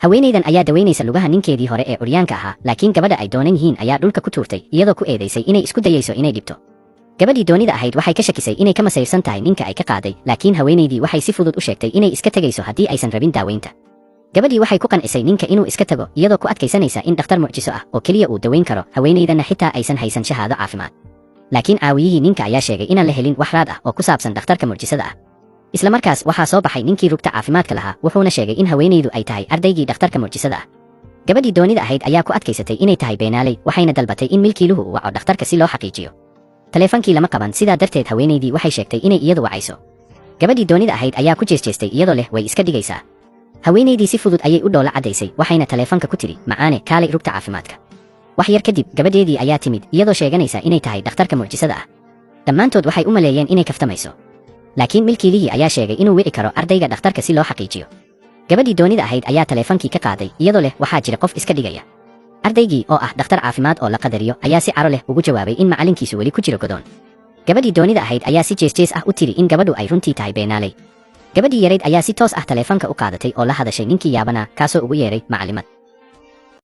Haweenaydan ayaa daweynaysa lugaha ninkeedii hore ee curyaanka ahaa, laakiin gabadha ay doonan yihiin ayaa dhulka ku tuurtay, iyadoo ku eedaysay inay isku dayayso inay dhibto. Gabadhii doonida ahayd waxay ka shakisay inay ka masayrsan tahay ninka ay ka qaaday, laakiin haweenaydii waxay si fudud u sheegtay inay iska tegayso haddii aysan rabin daaweynta. Gabadhii waxay ku qancisay ninka inuu iska tago, iyadoo ku adkaysanaysa in dhakhtar mucjiso ah oo keliya uu daweyn karo, haweenaydanna xitaa aysan haysan shahaado caafimaad. Laakiin caawiyihii ninka ayaa sheegay inaan la helin wax raad ah oo ku saabsan dhakhtarka mucjisada ah. Isla markaas waxaa soo baxay ninkii rugta caafimaadka lahaa, wuxuuna sheegay in haweenaydu ay tahay ardaygii dhakhtarka mucjisada ah. Gabadhii doonida ahayd ayaa ku adkaysatay inay tahay beenaaley, waxayna dalbatay in milkiiluhu uu waco dhakhtarka si loo xaqiijiyo. Taleefankii lama qaban, sidaa darteed haweenaydii waxay sheegtay inay iyadu wacayso. Gabadhii doonida ahayd ayaa ku jeesjeestay, iyadoo leh way iska dhigaysaa. Haweenaydii si fudud ayay u dhoola caddaysay, waxayna taleefanka ku tidhi, "Macaane, kaalay rugta caafimaadka." Wax yar kadib gabadheedii ayaa timid, iyadoo sheeganaysa inay tahay dhakhtarka mucjisada ah. Dhammaantood waxay u maleeyeen inay kaftamayso, laakiin milkiilihii ayaa sheegay inuu wici karo ardayga dhakhtarka si loo xaqiijiyo. Gabadhii doonida ahayd ayaa taleefankii ka qaaday, iyadoo leh waxaa jira qof iska dhigaya. Ardaygii oo ah dhakhtar caafimaad oo la qadariyo ayaa si caro leh ugu jawaabay in macallinkiisu weli ku jiro godoon. Gabadhii doonida ahayd ayaa si jees-jees ah u tiri in gabadhu ay runtii tahay beenaaley. Gabadhii yarayd ayaa si toos ah taleefanka u qaadatay oo la hadashay ninkii yaabanaa, kaasoo ugu yeeray macalimad.